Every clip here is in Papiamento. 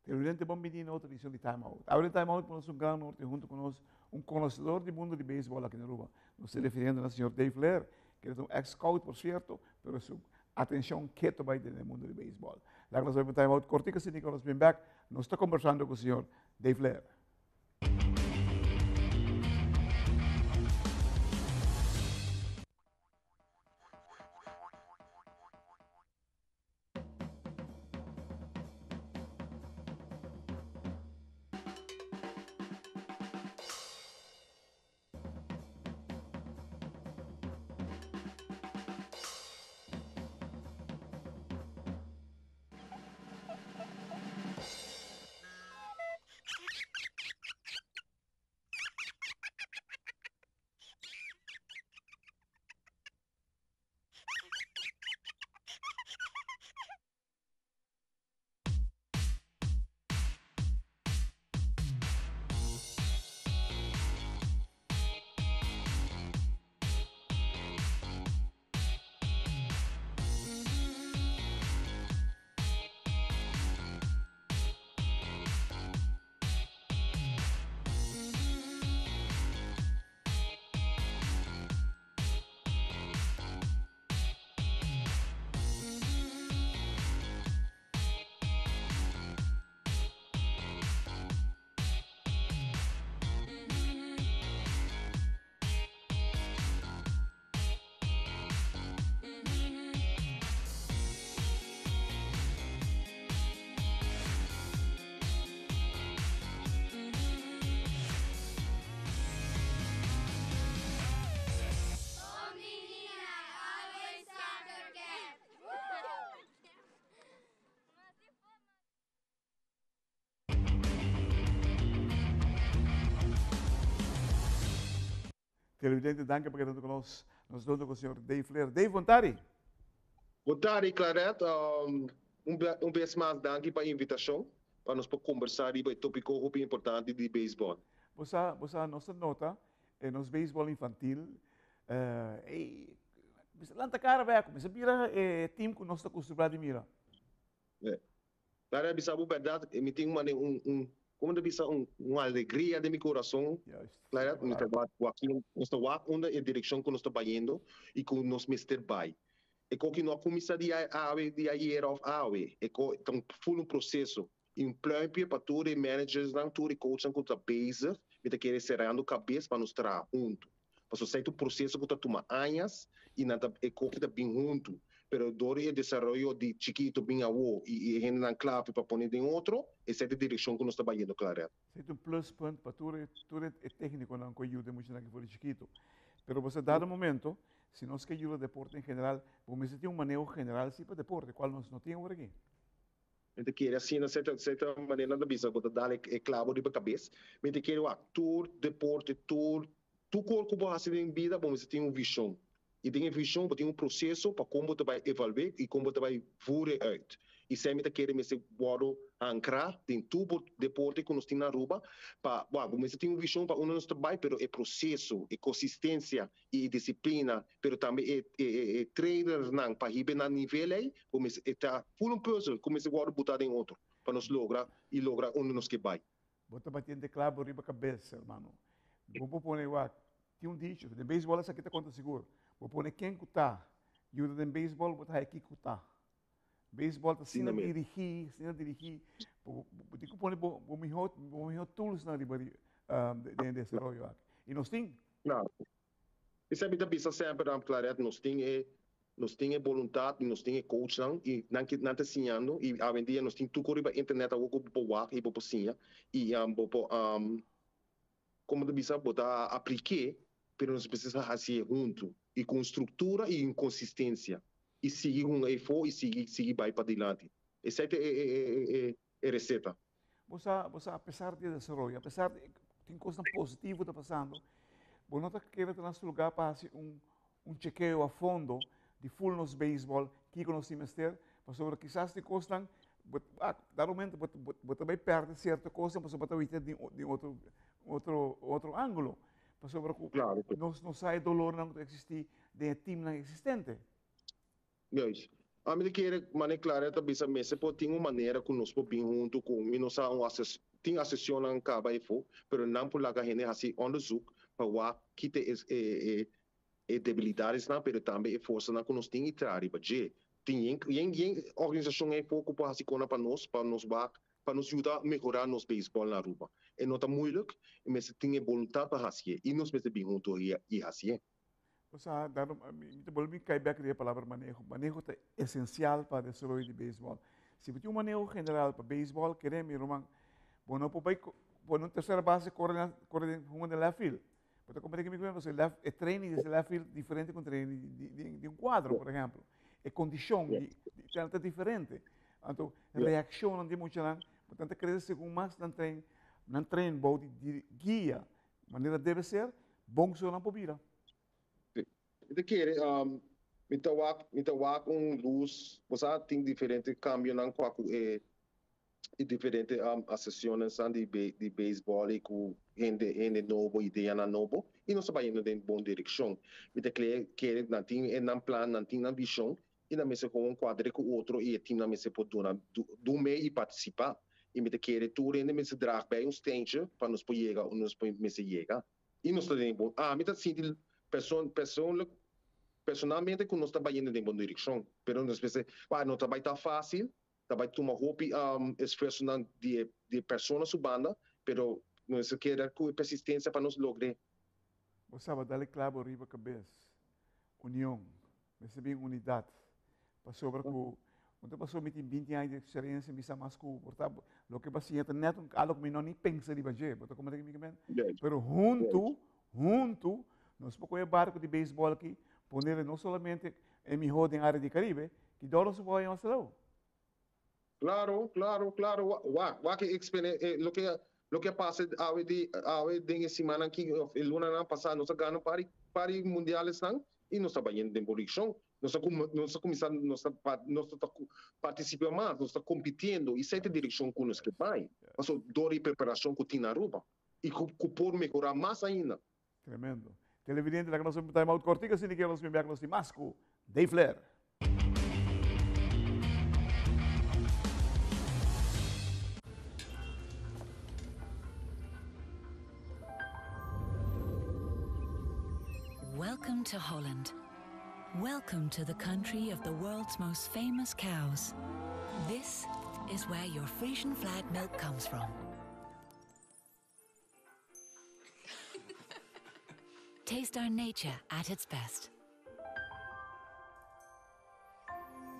Televidente bon bini na otro edicion di Time Out. Awe den Time Out nos un gran honor tin hunto cu nos un conocedor di mundo di baseball aki na Aruba. Nos ta refiriendo na señor Dave Leer, kende ta un ex scout por cierto, pero su atencion keto bay den e mundo di baseball. Laga nos bay pa un Time Out cortico asina cu nos bin bek nos ta conversando cu señor Dave Leer. Televidente, danki pa keda huntu ku nos. Nos ta huntu ku señor Dave Fleer. Dave, bon tardi. Bon tardi, Claret. Un bes mas danki pa e invitashon pa nos por kombersá riba e topiko hopi importante di beisbòl. Bo sa, bo sa, nos ta nota e nos beisbòl infantil, ey, mester lanta kara bek, mester bira e team ku nos ta kustumbrá di mira. Claret, bisa bo bèrdat, mi tin un un un komo ta bisa un un alegria den mi kurason. Claret, mi ta wak wak nos ta wak unda e direkshon ku nos ta bayendo i ku nos mester bai. E koki no a kuminsá di awe di ayera òf awe, e ko ta un ful un proseso i un pluimpje pa tur e managersnan, tur e coachnan ku ta bezig, mi ta kere serando kabes pa nos traha huntu. Pasobra esei ta un proseso ku ta tuma añas i nan ta e koki ta bin huntu. Pero dor di e desaroyo di chikito bin awo i e hendenan klape pa pone den otro, esei ta e direkshon ku nos ta bayendo Claret. Esei ta un pluspunt pa tur e tur e teknikonan ku a yuda e muchanan aki for di chikito. Pero bo sa dado momento, si nos ke yuda deporte en general, bo mester tin un maneho general si pa deporte, kual nos no tin awor aki. Mi ta kere asina, sierta sierta manera nan ta bisa bo ta dal e clavo riba cabes. Mi ta kere wak tur deporte, tur tur cos cu bo haci den bida bo mester tin un vision. Y den e vision bo tin un proceso pa con bo ta bay evalue y con bo ta bay voer e uit. Y esey mi ta kere mester wordo ancra den tur bo deporte cu nos tin na Aruba pa wak bo mester tin un vision pa unda nos ta bay pero e proceso, e consistencia y e disciplina, pero tambe e e trainernan pa hiba na nivel ey, bo mester e ta full un puzzel cu mester wordo buta den otro pa nos logra y logra unda nos ke bay. Bo ta batiendo clavo riba cabes, hermano. Bo por pone wak, tin un dicho, den beisbol esaki ta conta sigur, bo pone ken cu ta yuda den beisbol, bo ta haya kico ta. Beisbol ta asina dirigi, asina dirigi, bo tin cu pone bo miho, bo miho toolsnan riba den e desaroyo aki. Y nos tin. Claro. Esei mi ta bisa semper nan Claret, nos tin e nos tin e boluntad y nos tin e coachnan y nan ke nan ta siñando y awendia nos tin tuko riba internet awor ku bo por wak y bo por siña y bo por como ta bisa bo ta aplik'é pero nos mester sa hasié huntu y ku un struktura y un konsistensia y sigui hunga efo y sigui sigui bai padilanti. Esei ta e e e reseta. Bo sa, bo sa, apesar di e desaroyo, apesar di tin kosnan positivo ta pasando, bo no ta kere ta na su lugá pa hasi un un chekeo a fondo di full nos beisbòl, kiko nos tin mester, pasobra kisas tin kosnan, bo a dado momento bo bo bo ta bai pèrdè sierto kosnan pasobra bo ta wita di di otro otro otro ángulo, pasobra ku nos no sa e dolornan ku ta eksistí den e timnan eksistente. Juist. Ami ta kere mane Claret ta bisa mester por tin un manera ku nos por bin huntu ku mi no sa un ases tin asesionnan kaba efo pero nan por laga hende hasi onderzoek pa wak ki ta e e e debilidadesnan pero tambe e forsanan ku nos tin i traha riba dje. Tin yen yen yen organisashon efo ku por hasi kona pa nos pa nos wak pa nos yuda mehora nos beisbòl na Aruba. E no ta moeilijk e mester tin e boluntat pa hasié i nos mester bin huntu i hasié. Osea, daarom, mi ta bolbe kai bek riba e palabra maneho. Maneho ta esensial pa desaroyo di beisbòl. Si bo tin un maneho general pa beisbòl, kere mi ruman, bo no por bai pone un tersera base kore na kore den hunga den left field. Bo ta komprende kico mi pasobra left e training di left field diferente ku training di di di un kuadro, por ehempel. E kondishon di di ta diferente. Anto reakshonnan di e muchanan, bo ta krese segun mas nan train nan train bou di di guia Manera debe ser, bon so nan por bira. Sí. Mi ta kere, mi ta wak, mi ta wak un lus, bo sa tin diferente kambionan kua ku e e diferente asosiacionnan san di di beisbòl i ku hende hende nobo, ideanan nobo i nos ta bayendo den bon direkshon. Mi ta kere kere nan tin e nan plan, nan tin nan vishon i nan mester kon kuadre ku otro i e timnan mester por duna dun mee i partisipá. I mi ta kere tur hende mester draag bij un steentje pa nos por yega unda nos por mester yega. I nos ta den bon, ami ta sinti persoon persoonlijk personalmente ku nos ta bayendo den bon direkshon, pero nos mester, wak no ta bai ta fásil, ta bai tuma hopi esfuersonan di e di e persona su banda, pero nos mester keda ku e persistensia pa nos logr'é. Bo sa, bo dal e klabo riba kabes. Union. Mester bin unidat. Pasobra ku un ta pasobra mi tin binti aña di eksperensia mi sa mas ku por ta loke bo a siña ta nèt un algu ku mi no ni pensa riba dje. Bo ta komprende ke mi ke men? Pero huntu, huntu nos por kohe e barku di beisbòl aki ponele no solamente e mihó den área di Karibe, ki dor nos por bai mas aleu. Claro, claro, claro. Wak, wak e expene, e loke, loke a pasa awe di, awe den e simannan aki of e lunanan pasá, nos a gana pari, pari mundialesnan i nos ta bayendo den produccion. Nos a cum, nos a cuminsa, nos ta pa, nos ta participa mas, nos ta compitiendo i esei ta e direccion cu nos ke bai. Pasobra dor di preparacion cu tin na Aruba i cu, cu por mehora mas ainda. Tremendo. Televidente, laga nos un time out kortico asina ke nos bin bek nos tin mas ku Dave Leer. Welcome to Holland. Welcome to the country of the world's most famous cows. This is where your Frisian flag milk comes from. Taste our nature at its best.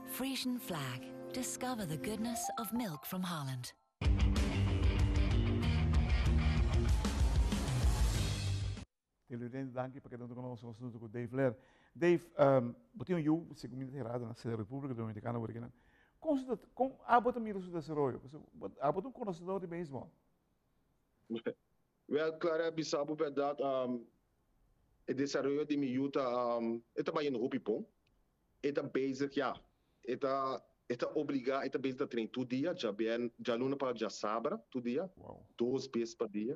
Frisian flag. Discover the goodness of milk from Holland. Televidente, danki pa keda huntu ku nos. Nos huntu ku Dave Leer. Dave, um, bo tin un yu, segun mi ta herado na República Dominicana por akinan. Kon su ta, kon abo ta mira su desaroyo? Pasobra abo ta un konosedor di beisbòl. Wel, Clara a bisa bo berdad, e desaroyo di mi yu ta, e ta bayendo hopi bon. E ta bezig, ya, e ta, e ta obliga, e ta bezig ta train tur dia, djabièrn, djaluna pa djasabra, tur dia, dos bes pa dia.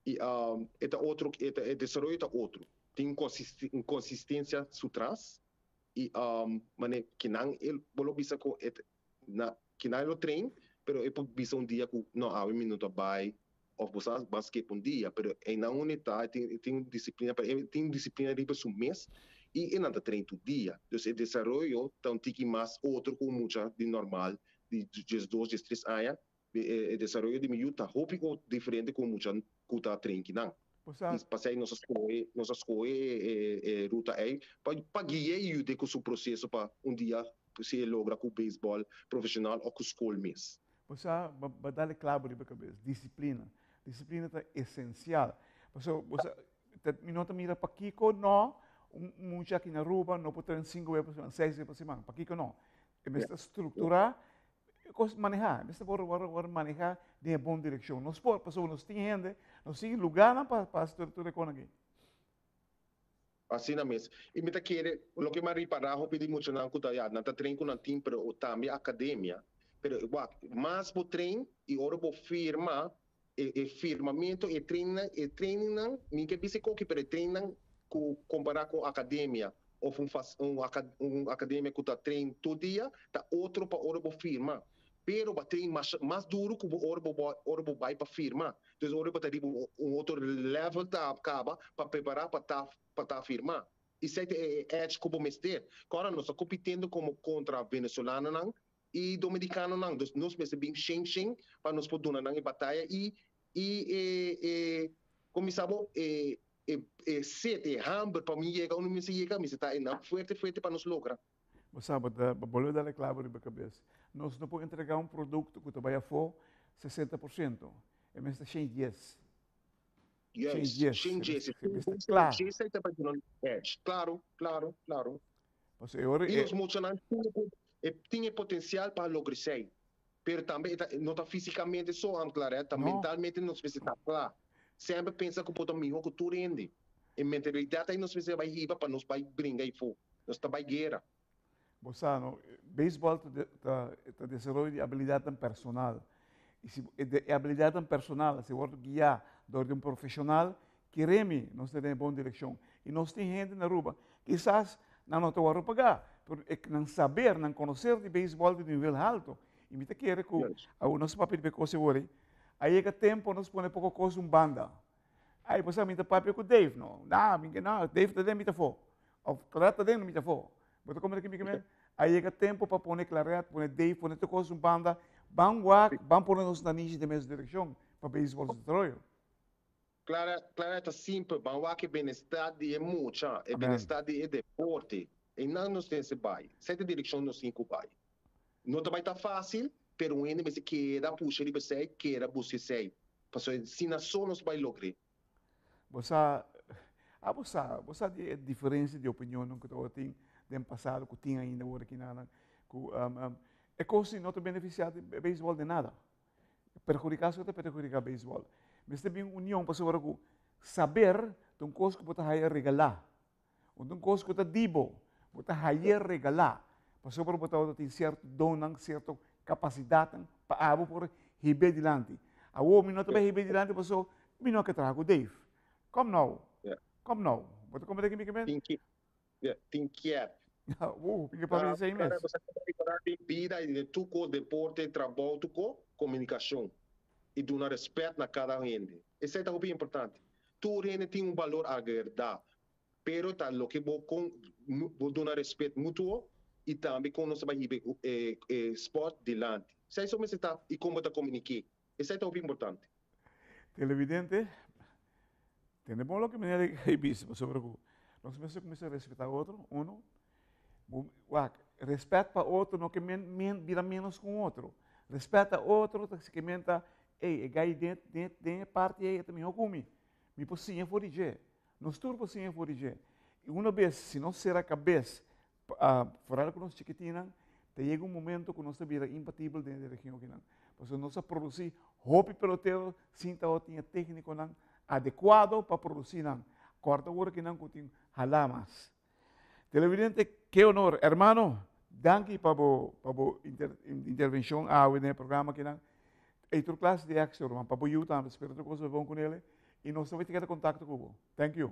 I e ta otro, e ta, e desaroyo ta otro. Tin un consistencia su tras i mane kinan e, bo lo bisa cu e na kinan e lo train, pero e por bisa un dia cu no awe mi no ta bay of bo sa ban skip un dia, pero eynan unda e ta e tin e tin un disciplina pa e tin disciplina riba su mes y e nan ta train tur dia. Dus e desaroyo ta un tiki mas otro cu un mucha di normal di diesdos, diestres aña, e desaroyo di mi yu ta hopi diferente cu un mucha cu ta train kinan. Osea. Y pasey nos a scohe, nos a scohe e e ruta ey pa pa gui'e y yud'e cu su proceso pa un dia si e logra cu baseball profesional of cu scol mes. Osea, bo bo dal e clavo riba cabes, disciplina. Disciplina ta esencial. Pasobra bo sa, ta mi no ta mira pakico no un mucha aki na Aruba no por train cinco bes pa siman, seis bes pa siman, pakico no? E mester structura Kos manehá, mester por wòrdu manehá den e bon direkshon. Nos por, pasobra nos tin hende, nos tin lugánan pa pa hasi tur tur e kon aki. Asina mes. I mi ta kere, loke mi a ripará hopi di muchanan ku ta, ya, nan ta train ku nan tin, pero tambe akademia. Pero wak, mas bo train i ora bo firma, e e firmamentu, e trainnan, e trainingnan, mi ke bisa e koki, pero e trainnan ku kompará ku akademia. òf un un un akademia ku ta train tur dia ta otro pa ora bo firma. Pero bo a train mas mas duru ku bo ora bo ora bo bai pa firma. Dus ora bo ta riba un otro level ta kaba pa prepará pa ta pa ta firma. Esei ta e edge ku bo mester. Kòrda nos ta kompitiendo komo kontra venezolanonan i dominikanonan. Dus nos mester bin shen shen pa nos por duna nan e bataya i i e e kuminsá bo e e e set, e hamber pa mi yega unda mi mester yega, mester ta einan fuerte fuerte pa nos logra. Bo sa, bo ta bolbe dal e klabo riba kabes. Nos no por entregá un produkto ku ta bai afó 60%. E mester 110. Juist, 110. Kla. Esei ta bai duna un edge. Klaro, klaro, klaro. Pasobra e ora I nos muchanan tin e potensial pa logra esei. Pero tambe e ta, no ta físikamente so, am kla, ta mentalmente nos mester ta kla. Semper pensa ku bo ta mihó ku tur hende. E mentalidat ei nos mester bai hiba pa nos bai bringa ei fo. Nos ta bai guera. Bo sa no, beisbòl ta ta desaroyo di abilidatnan personal. I si e abilidatnan personal si wòrdu guiá dor di un profeshonal, kere mi nos ta den e bon direkshon. I nos tin hende na Aruba, kisas nan no ta wòrdu pagá, pero e nan saber, nan konoser di beisbòl di nivel halto. I mi ta kere ku awor nos papia di e kos awor ei, a yega tempu nos pone poko kos un banda. Ai, bo sa mi ta papia ku Dave, no? Na, mi ke na, Dave ta den, mi ta afó. Of Claret ta den, mi ta afó. Bo ta komprende ki mi ke men? A yega tempu pa pone Claret, pone Dave, pone tur kos un banda. Ban wak, ban pone nos nanishi den mes direkshon pa beisbòl su desaroyo. Clara, Clara ta simpel, ban wak e benestar di e mucha, e benestar di e deporte. Einan nos mester bai. Sete direkshon nos tin ku bai. No ta bai ta fásil, pero un hende mester keda pusha riba esei, keda buska esei. Pasobra asina so nos bai logr'é. Bo sa, abo sa, bo sa di e diferensia di opinionnan ku tabatin den pasado ku tin ainda awor aki nan, ku e kos no ta benefisiá di beisbòl den nada. Perhudiká so ta perhudiká beisbòl. Mester bin union pasobra ku saber ta un kos ku bo ta haya regalá. Un kos ku ta di bo, bo ta haye regalá, pasobra bo tabata tin sierto donnan, sierto kapasidatnan pa abo por hib'é dilanti. Awor mi no ta bai hib'é dilanti pasobra mi no ke traha ku Dave. Kom nou, kom nou. Bo ta komprende ki mi ke men? Tin ki, tin kier. Mi ke papia di esei mes. Bo sa den bida i den tur kos, deporte, trabou, tur kos, komunikashon i duna rèspèt na kada hende. Esei ta hopi importante. Tur hende tin un balor agregá, pero ta loke bo con bo duna respet mutuo y tambe con nos ta bay hiba e e sport dilanti. Esey so mester ta y con bo ta comunique. Esey ta hopi importante. Televidente, tende bon loke meneer a bisa pasobra cu nos mester cuminsa respeta otro, uno, wak, respet pa otro no ke men men bira menos cu otro. Respet a otro ta ke men ta, ey, e guy den den den e parti ey e ta miho cu mi. Mi por siña for di dje. Nos tur por siña for di dje. I una bes, si nos sera kabes, foral ku nos chikitinnan, ta yega un momento ku nos ta bira impatibel den e region akinan. Pasobra nos a produsí hopi pelotero sin tabatin e téknikonan adekuado pa produsí nan. Kòrda awor akinan ku tin halá mas. Televidente, ke honor. Hermano, danki pa bo pa bo intervenshon awe den e programa akinan. Ei tur klase di éksito, ruman, pa bo yu tambe. Spero tur kos bai bon ku nele. I nos ta bai keda kontakto ku bo. Thank you.